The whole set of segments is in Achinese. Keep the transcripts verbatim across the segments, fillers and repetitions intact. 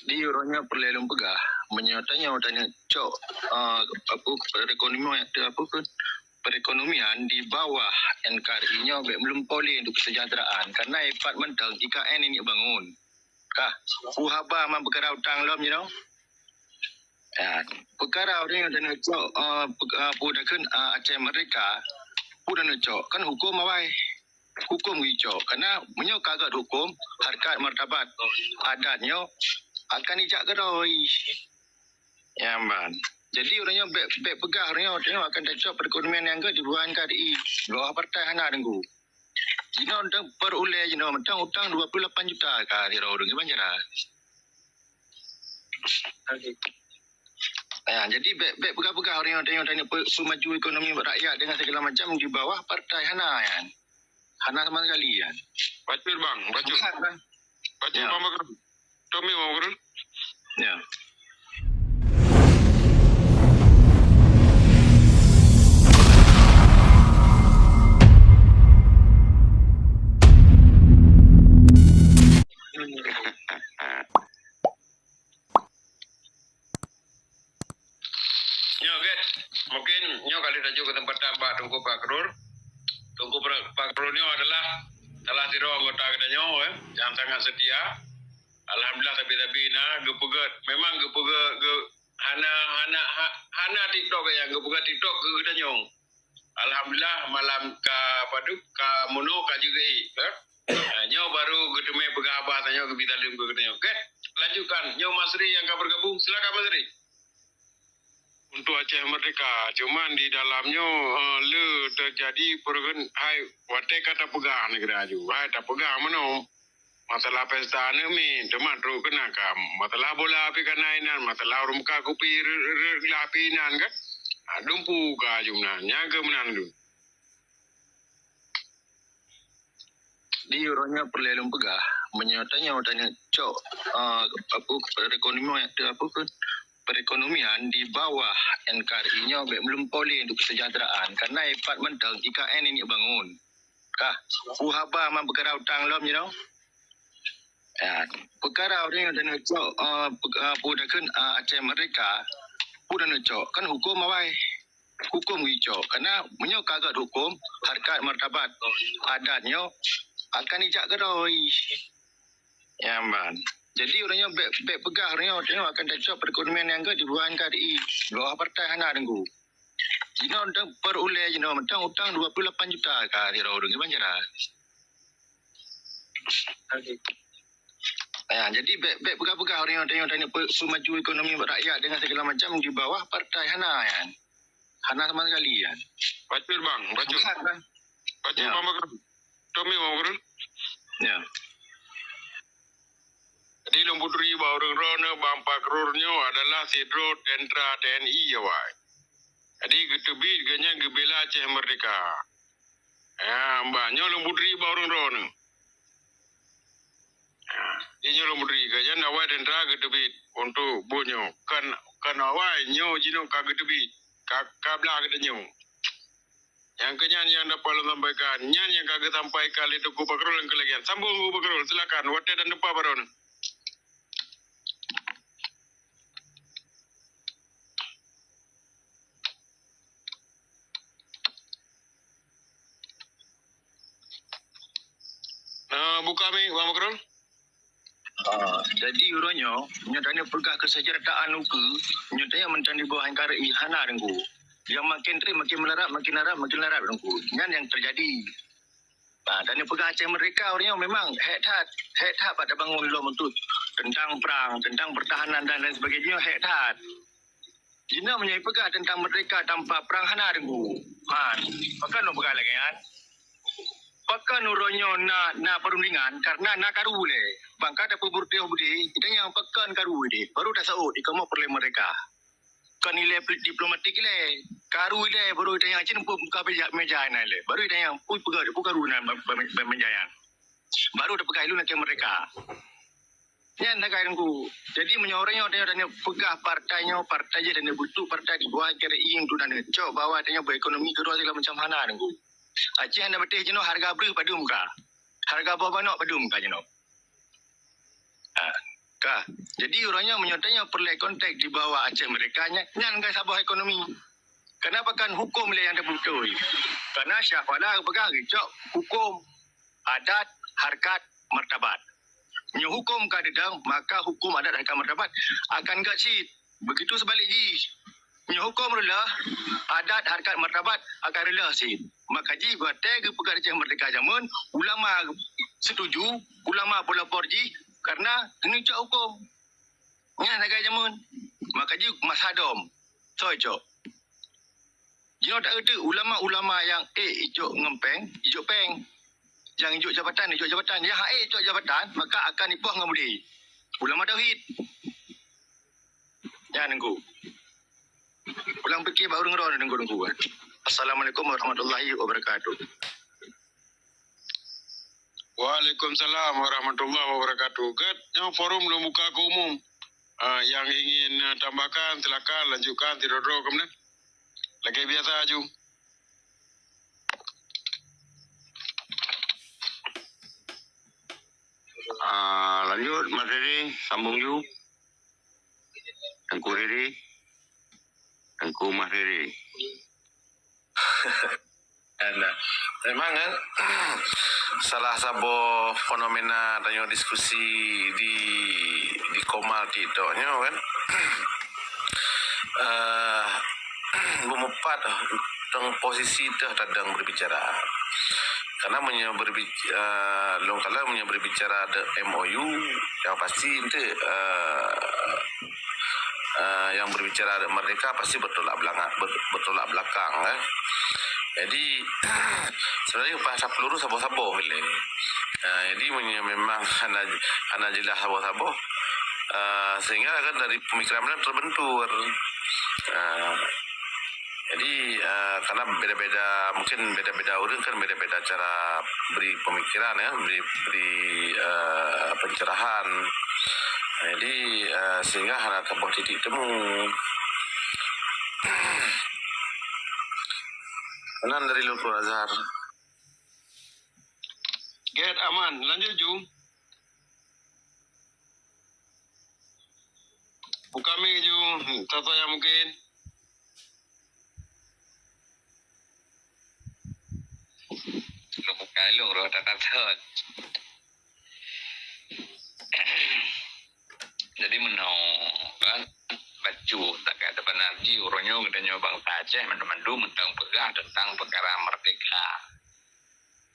Di uroe nyoe peureulée lôn peugah, meunyoe tanyoe, tanyoe cok, eh, apa, perekonomian, apa ke, perekonomian di bawah N K R I nyoe bèk meulumpoe lé untuk kesejahteraan. Karena ipat mantong I K N ini bangun. Kah, peue haba man peukara utang lom jinoe? Ya, peukara ureueng nyang tanyoe cok, eh, pek-, eh, peue takheun, eh, Aceh Merdeka, peue tanyoe cok? Kan huköm awai. Huköm geucok. Karena meunyoe ka gét huköm, harkat martabat adat nyoe akan ijak keudroe. Ya, ban. Jadi, ureueng nyoe bèk, bèk peugah ureueng nyoe, tanyoe akan tacok perekonomian nyang gét di bawah N K R I, di bawah partai hana, Teungku. Jinoe mantong per ulèe jinoe mantong utang dua puluh lapan juta ka sidroe ureueng, kiban cara. Ya, jadi bèk, bèk peugah-peugah ureueng nyoe, tanyoe, tanyoe pe-, peumaju ekonomi rakyat dengan segala macam di bawah partai hana, ya. Hana sama sekali, ya. Bacut, Bang, bacut. Bacut, Bang. Bacut, ya. Bang Bakrul. Tommy, Bang Bakrul. Ya. Nyoe, Gét. Mungkin nyoe ka lheueh tajok keuseumpatan bak Teungku Fakrul. Teungku Pra-, Fakrul nyoe adalah salah sidroe anggota geutanyoe, eh, nyang sangat setia. Alhamdulillah, sabe-sabe na geupeugét. Memang geupeugét, geu-, hana, hana, ha-, hana TikTok geuh, nyang geupeugét TikTok keu geutanyoe. Alhamdulillah, malam ka padub, ka meunoe, ka jeuet geuék, eh. Ha, nyoe baru geuteumé peugah haba tanyoe, geubi saleuem keu geutanyoe. Oke, lanjutkan. Nyoe Masri nyang ka bergabung. Silakan, Masri. Untuk Aceh Merdeka, cuman di dalam nyoe, eh, le terjadi perubahan hai watèe ka tapeugah nanggroe aju. Hai tapeugah meunoe. Masalah pesta aneuk miet, teuma trok keunan ka masalah bola pih ka na inan, masalah ureueng meukat kupi reuet-reuet glah pih inan kan. Ha, dumpeue ka aju meunan, nyan keuh meunan dum. Di uroe nyoe peureulée lôn peugah, meunyoe tanyoe, tanyoe cok, eh, apa, perekonomian, apa ke, perekonomian di bawah N K R I nyoe bèk meulumpoe lé untuk kesejahteraan. Karena ipat mantong I K N ini bangun. Kah, peue haba man peukara utang lom jinoe? Ya, peukara ureueng nyang tanyoe cok, eh, pek-, eh, peue takheun, eh, Aceh Merdeka, peue tanyoe cok? Kan huköm awai. Huköm geucok. Karena meunyoe ka gét huköm, harkat martabat adat nyoe akan ijak keudroe. Ya, ban. Jadi, ureueng nyoe bèk, bèk peugah ureueng nyoe, tanyoe akan tacok perekonomian nyang gét di bawah N K R I, di bawah partai hana, Teungku. Jinoe mantong per ulèe jinoe mantong utang dua puluh lapan juta ka sidroe ureueng, kiban cara. Ya, jadi bèk, bèk peugah-peugah ureueng nyoe, tanyoe, tanyoe pe-, peumaju ekonomi rakyat dengan segala macam di bawah partai hana, ya. Hana sama sekali, ya. Bacut, Bang, bacut. Bacut, Bang. Bacut, ya. Bang Bakrul. Tommy, Bang Bakrul. Ya. Jadi, lôn peuturi bak ureueng droeneuh, Bang Fakrul nyoe adalah sidroe tentara T N I awai. Jadi, geuteubiet geuhnyan geubela Aceh Merdeka. Ya, bah, nyoe lôn peuturi bak ureueng droeneuh. Ya, di nyoe lôn peuturi geuhnyan awai tentara geuteubiet untuk buet nyoe. Kan, kan awai nyoe jinoe ka geuteubiet. Ka, ka blah geutanyoe. Nyang keu nyan nyang dapat lôn sampaikan. Nyan nyang ka geusampaikan lé Teungku Fakrul nyang keu lagèe nyan. Sambông Teungku Fakrul, silakan. Watèe dan teumpat baroe nyoe. Nah, buka mic, Bang Fakrul. Ah, jadi uroe nyoe, meunyoe tanyoe peugah kesejahteraan ukeue, meunyoe tanyoe mantong di bawah N K R I hana, Teungku. Nyang makin trép makin meularat, makin larat makin larat, Teungku. Nyan nyang teujadi. Ah, tanyoe peugah Aceh Merdeka uroe nyoe memang hék that, hék that bak tabangun lom untuk tentang prang, tentang pertahanan dan lain sebagainya, hék that. Jinoe meunyoe peugah tentang merdeka tanpa prang hana, Teungku. Ha, pakon lôn peugah lagèe nyan? Pakon uroe nyoe na, na perundingan karena na karu lé. Bangka tapeubuet beudeh, geutanyoe pakon karu lé, baru taseuôt di kamoe peureulèe merdeka. Kon ilèe pl-, diplomatik ilèe, karu ilèe, baru geutanyoe cit muka meja, meja inan lé. Baru geutanyoe peue peugah, peue karu inan ba-, ba-, ba-, meja nyan. Baru tapeugah lôn lakèe merdeka. Nyan sagai, Teungku. Jadi, meunyoe ureueng nyoe, tanyoe, tanyoe peugah partai nyoe, partai jih tanyoe butuh partai di bawah N K R I untuk tanyoe cok bahwa tanyoe beuekonomi keudroe segala macam hana, Teungku. Aceh hana beuteh jinoe hareuga breueh padum ka. Hareuga boh manok padum ka jinoe. Ha, ka. Jadi, ureuëng nyan meunyoe tanyoe peureulée konteks di bawah Aceh Merdeka nyan, nyan kan saboh ekonomi. Kenapa kan hukum lé nyang teubeutôi? Karena Syah Fala geupeugah geucok hukum, adat, harkat, martabat. Nyoe hukum ka deudang, maka hukum, adat, harkat, martabat akan gét cit. Begitu seubalik jih. Nyoe hukum reuloh, adat, harkat, martabat akan reuloh cit. Maka jih watée geupeugah Aceh Merdeka jameun, ulama setuju, ulama peulapor jih karena geucok hukum. Nyan sagai jameun. Maka jih masa dom. Soe cok? Jinoe taeu teuk ulama-ulama nyang ék icok ngon péng, icok péng. Nyang icok jabatan, icok jabatan. Nyang hana ék icok jabatan, maka akan ipoh ngon beudé. Ulama tauhid. Nyan Teungku. Pulang pikir baru ngeurok Teungku-teungku. Assalamualaikum warahmatullahi wabarakatuh. Waalaikumsalam warahmatullahi wabarakatuh. Gét, nyoe forum lôn buka keu umum. Ah, nyang ingin, eh, tambahkan, silakan lanjutkan, sidroe-droe keunan. Lagée biasa aju. Ah, lanjut, Mas Riri, sambung ju. Teungku Riri. Teungku Mas Riri. Nah, memang kan salah saboh fenomena tanyoe diskusi di, di Komar TikTok nyoe kan. Eh, beumeupat teuh posisi teuh tadong berbicara. Karena meunyoe berbic-, eh, lôn kalon meunyoe berbicara de M O U, yang pasti ente, eh, eh, yang berbicara de merdeka pasti bertolak belakang, ber-, bertolak belakang, eh. Jadi, sebenarnya upah sapluruh saboh-saboh ilée. Eh, jadi meunyoe memang hana, hana jelas saboh-saboh, eh, sehingga kan dari pemikiran mereka terbentur. Eh, jadi, eh, karena beda-beda, mungkin beda-beda orang kan beda-beda cara beri pemikiran ya, beri, beri, eh, pencerahan. Jadi, eh, sehingga hana saboh titik temu. Nan dari Teungku Azhar. Gét, aman. Lanjut ju. Buka mic ju. Siapa yang mungkin? Lôn buka lôn roh that-that. Jadi meunoe kan, bacut takai teupeunarji uroe nyoe geutanyoe bansa Aceh mandum-mandum mantong peugah teuntang peukara merdeka.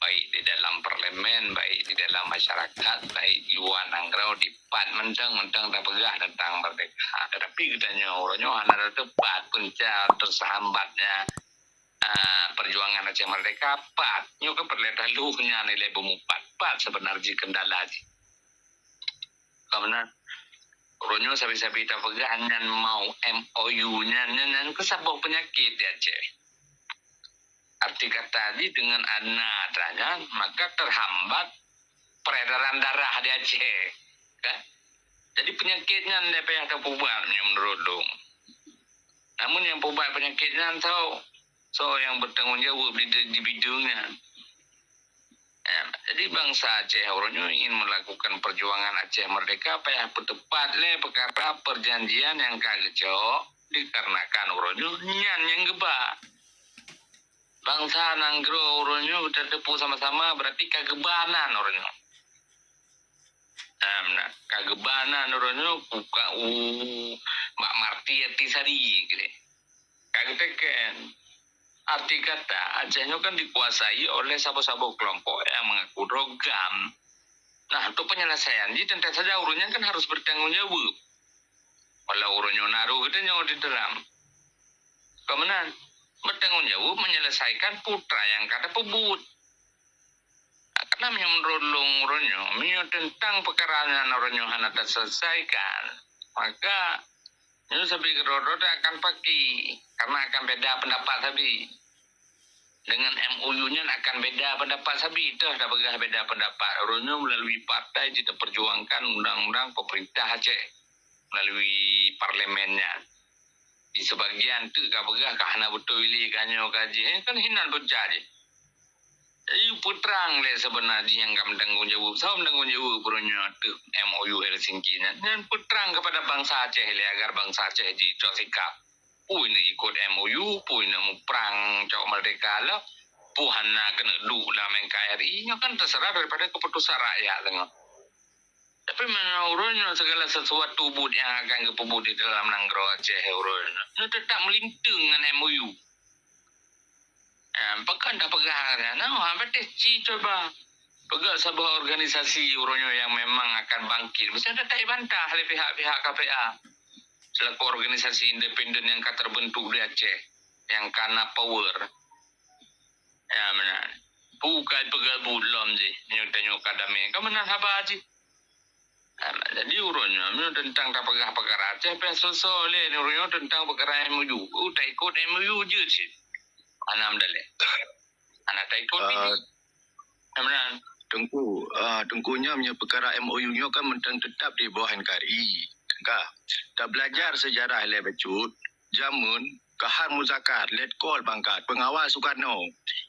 Baik di dalam parlemen, baik di dalam masyarakat, baik di luwa nanggroe, dipat mantong-mantong tapeugah teuntang merdeka. Tetapi geutanyoe uroe nyoe hana tateupat peunca teuhambatnya, ah, perjuangan Aceh Merdeka, pat. Nyoe kan peureulée taloh nyan ilée beumeupat. Pat seubeunarji keundala jih. Ka meunan, uroe nyoe sabe-sabe tapeugah nyan mau M O U nyan, nyan, nyan keuh saboh peunyakét di Aceh. Arti kata jih, dengan adanya nyan, maka terhambat peredaran darah di Aceh, kan? Jadi peunyakét nyan lé payah tapeuubat nyan meunurot lôn. Namun nyang peuubat peunyakét nyan soe? Soe nyang bertanggung jaweueb di, di bideueng nyan? Ya, jadi bansa Aceh uroe nyoe ingin melakukan perjuangan Aceh merdeka payah peuteupat lé peukara perjanjian nyang ka geucok, dikarenakan uroe nyoe nyan nyang geuba. Bansa nanggroe uroe nyoe tateupeue sama-sama, berarti ka geuba nan uroe nyoe. Em, na, ka geuba nan uroe nyoe buka u bak Marti Atisari keu lé. Ka geuteken. Arti kata, Aceh nyoe kan dikuasai oleh saboh-saboh kelompok yang mengaku droe GAM. Nah, untuk penyelesaian jih teuntang saja ureuëng nyan kan harus bertanggung jawab. Walau ureuëng nyoe naroh geutanyoe di dalam. Ka meunan, bertanggung jawab menyelesaikan putra yang ka tapeubuet. Karena meunyoe meunurot lôn uroe nyoe, meunyoe teuntang peukara nyan uroe nyoe hana taselesaikan, maka nyoe sabe keudroe-droe akan paki, karena akan beda pendapat sabe. Dengan M O U nyan akan beda pendapat sabe, toh tapeugah beda pendapat. Uroe nyoe melalui partai jiteuperjuangkan undang-undang pemerintah Aceh melalui parlemen nyan. Di sebagian teuk ka peugah ka hana beutôi lé ka nyoe ka jih, eh, kan hinan peucah jih. Jadi peutrang lé sebenarnya nyang ka meutanggong jaweueb. Soe meutanggong jaweueb bunoe nyoe ateueh M O U Helsinki nyan? Nyan peutrang kepada bansa Aceh lé agar bansa Aceh jicok sikap. Peue na ikot M O U, peue na muprang cok merdeka lah, peue hana keuneuk duek lam N K R I, nyoe kan terserah daripada keputusan rakyat teungoh. Tapi meunyoe uroe nyoe segala sesuatu buet nyang akan geupeubuet di dalam nanggroe Aceh uroe nyoe, nyoe teutap meulinteung ngon M O U. Em, pakon tapeugah, nah, patéh ci cuba. Peugah saboh organisasi uroe nyoe nyang memang akan bangkit, mesti ada taibantah lé pihak-pihak K P A selaku organisasi independen nyang ka terbentuk di Aceh, nyang ka na power. Ya, meunan. Bukai peugah bulom jih, nyoe tanyoe ka damé. Ka meunan haba jih. Ah, jadi uroe nyoe, meunyoe teuntang tapeugah peukara Aceh, pih soe-soe lé uroe nyoe teuntang peukara M O U. Oh, taikot M O U jeuet cit. Hana meudaleh. Hana taikot Ah, bini. Hana meunan. Teungku, ah, Teungku nyoe meunyoe peukara M O U nyoe kan mantong teutap di bawah N K R I. Ka. Tabelajar sejarah lé bacut, jameun Kahar Muzakar, Letkol pangkat, pengawal Sukarno.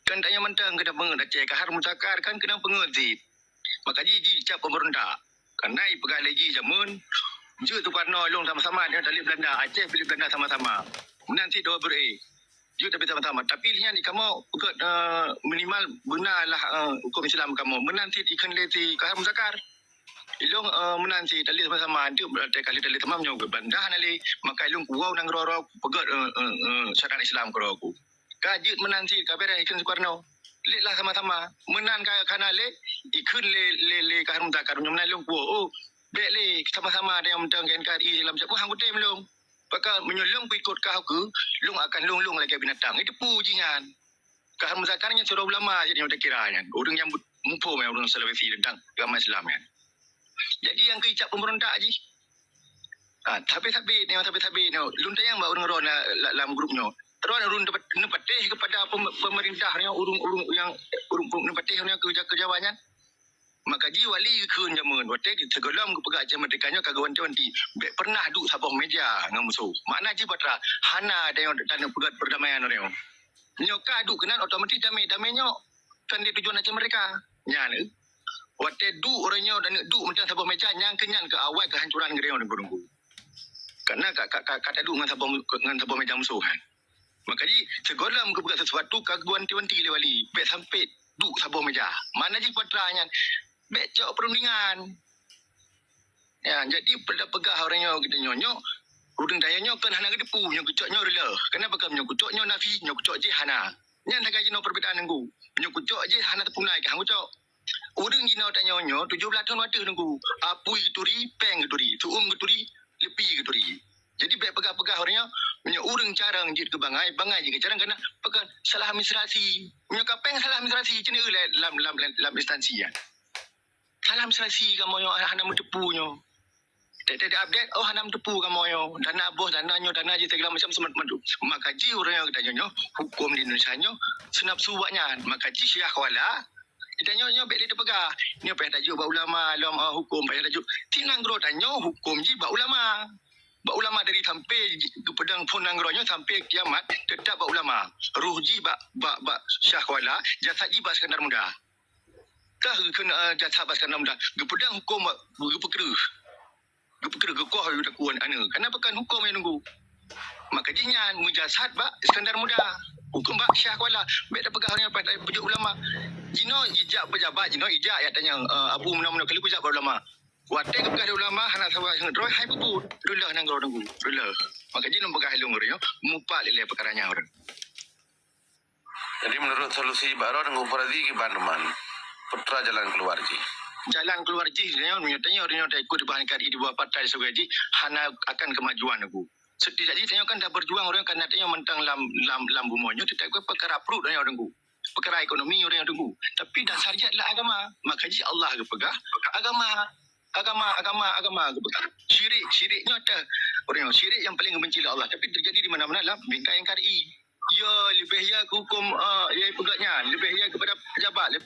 Kan tanyoe mantong keuneuk peungeut Aceh, Kahar Muzakar kan keuneuk peungeut cit. Maka jih, jih cap pemberontak. Karena ipeugah lé jih jameun, jeuet Sukarno lôn sama-sama dengan talib Belanda, Aceh talib Belanda sama-sama. Meunan cit dua beureueh. Jeuet tapi sama-sama. Tapi nyan di kamoe peugah, eh, minimal beuna lah, eh, hukum Islam kamoe. Meunan cit ikheun lé si Kahar Muzakar. Ilong, eh, meunan cit talib sama-sama. Antuk talib-talib sama nyoe Belanda hana lé. Maka ilong kuwoe nanggroe-groe peugah, eh, eh, eh, syariat Islam keudroe ku. Ka jeuet meunan cit, ka beres ikheun Sukarno. Lé lah sama-sama. Meunan ka, ka na lé, ikheun lé, lé, lé Kahar Muzakar nyoe meunan lôn kuwoe. Oh, bèk lé sama-sama ada nyang mantong N K R I dalam siapa hang kutem lôn. Pakon meunyoe lôn kuikot kah keu, lôn akan lôn-lôn lagèe binatang. Itu peue jih nyan. Kahar Muzakar nyan sidroe ulama jih nyoe takira nyan. Ureueng nyang muphom nyan ureueng Sulawesi teuntang agama Islam nyan. Jadi nyang keucap pemberontak jih. Ah, sabé-sabé nyoe, sabé-sabé nyoe. Lôn tanyong bak ureueng droe na, la-, lam grup nyoe. Droe ureueng neupat-, neupatéh kepada pem-, pemerintah nyoe, ureueng-ureueng nyang ureueng, ureueng neupatéh nyoe keu ja-, keu Jawa nyan. Maka jih wali geukheun jameun, watèe sigohlom geupeugah Aceh Merdeka nyoe ka geuwanti-wanti. Bèk pernah duek saboh meja ngon musoh. Makna jih peukara hana tanyoe, tanyoe peugah perdamaian nyoe. Nyoe ka duek keunan otomatis damé, damé nyoe kan di tujuan Aceh Merdeka. Nyan, eh. Watèe duek uroe nyoe dan duek mantong saboh meja, nyan keuh nyan keuh awai keuhancuran nanggroe nyoe. Karena ka, ka, ka, ka taduek ngon saboh, ngon saboh meja musoh, kan. Maka jih, sigohlom geupeugah sesuatu ka geuwanti-wanti lé wali. Bèk sampai duek saboh meja. Makna jih peukara nyan, bèk cok perundingan. Ya, jadi pada peugah ureueng nyoe geutanyoe nyoe, ureueng tanyoe nyoe kan hana geuteupeue, nyoe geucok nyoe reuloh. Kenapa kan nyoe geucok nyoe nafi, nyoe geucok jih hana. Nyan sagai jinoe perbedaan nanggroe. Nyoe geucok jih hana teupeue na keu hana geucok. Ureueng jinoe tanyoe nyoe tujoh blaih thon watèe nanggroe. Apui geuturi, pèng geuturi, su'um geuturi, leupie geuturi. Jadi bèk peugah-peugah ureueng nyoe, meunyoe ureueng carông jeuet keu bangai, bangai jeuet keu carông keunan pakon salah administrasi. Meunyoe ka pèng salah administrasi, cit nyoe lam, lam, lam, lam instansi nyan. Salah administrasi kamoe nyoe hana meuteupeue nyoe. Tiep-tiep di-update, oh, hana meuteupeue kamoe nyoe. Dana boh, dana nyoe, dana jih, segala macam semat madu. Maka jih ureueng nyoe geutanyoe nyoe, huköm di Indonesia nyoe seunafsu awaknyan. Maka jih Syiah Kuala, geutanyoe nyoe bèk lé teupeugah. Nyoe payah tajok bak ulama lom, ah, huköm payah tajok. Di nanggroe tanyoe huköm jih bak ulama. Bak ulama dari sampai geupeudong phon nanggroe nyoe sampai kiamat, teutap bak ulama. Roh jih bak, bak, bak Syiah Kuala, jasad jih bak Iskandar Muda. Tah geukheun, eh, jasad bak Iskandar Muda, geupeudong huköm bak, geupeukreueh. Geupeukreueh, geukoh yu takue aneuk. Kenapa kan huköm nyang nunggu? Maka jih nyan meujasad bak Iskandar Muda. Huköm bak Syiah Kuala. Bèk tapeugah ureueng nyan payah tapeujok ulama. Jinoe jijak peujabat, jinoe ijak jak tanyong, eh, Abu meunan-meunan kali kujak bak ulama. Watèe geupeugah lé ulama hana sawa singoh droe hai peubuet. Reuloh nanggroe nunggu. Reuloh. Maka jih lôn peugah lôn ureueng nyoe mupat ilèe peukara nyan ureueng. Jadi, menurut solusi Baro dan Gufrazi kiban teuma, peue jalan keluar jih? Jalan keluar jih, nyoe, nyoe, nyoe, nyoe, ikut di bawah N K R I di bawah partai sigoe jih, hana akan kemajuan nyoe. Seutijak jih, nyoe kan dah berjuang ureueng karena nyoe mantong lam, lam, lam bumoe nyoe, teutab peukara pruet nyoe nunggu. Peukara ekonomi ureueng nyoe nunggu. Tapi dasar jih adalah agama. Maka jih Allah geupeugah, agama, agama, agama, agama geupeugah. Syirik, syirik nyoe teuh, ureueng nyoe, syirik nyang paléng geubenci lé Allah. Tapi terjadi di mana-mana lam bingkai N K R I. Ya, leubeh ya keu huköm, eh, ya peugah nyan, leubeh ya keupada pejabat.